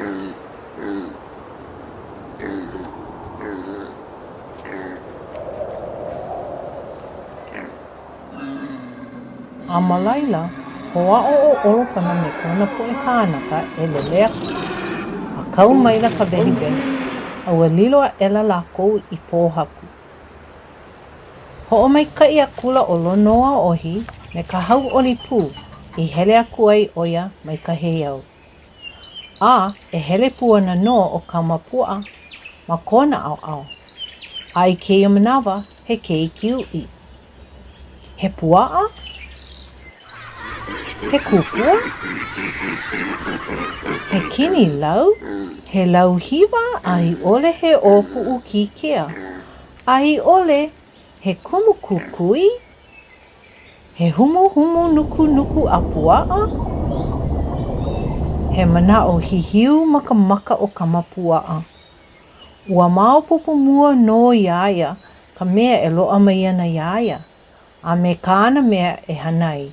A ma laila, hoʻāʻo ʻo ʻOlopana me kona poʻe kānaka e lele aku. A kau maila ka weliweli, a ua lilo aʻela lākou i pōhaku. Hoʻomaikaʻi akula ʻo Lonoaohi me ka hauʻoli pū i hele aku ai ʻo ia mai ka heiau. A e hele pū ana nō ʻo Kamapuaʻa ma kona ʻaoʻao. A i kēia manawa, he keiki uʻi. He puaʻa? He kupua? He kini lau? He lau hiwa a i ʻole he ʻōpuʻu kīkea? A i ʻole he kumu kukui? He humuhumu nukunuku a puaʻa? He manaʻo hihiu ma ka maka o Kamapuaʻa. Ua maopopo mua nō iā ia ka mea e loaʻa mai ana iā ia, a me kāna mea e hana ai.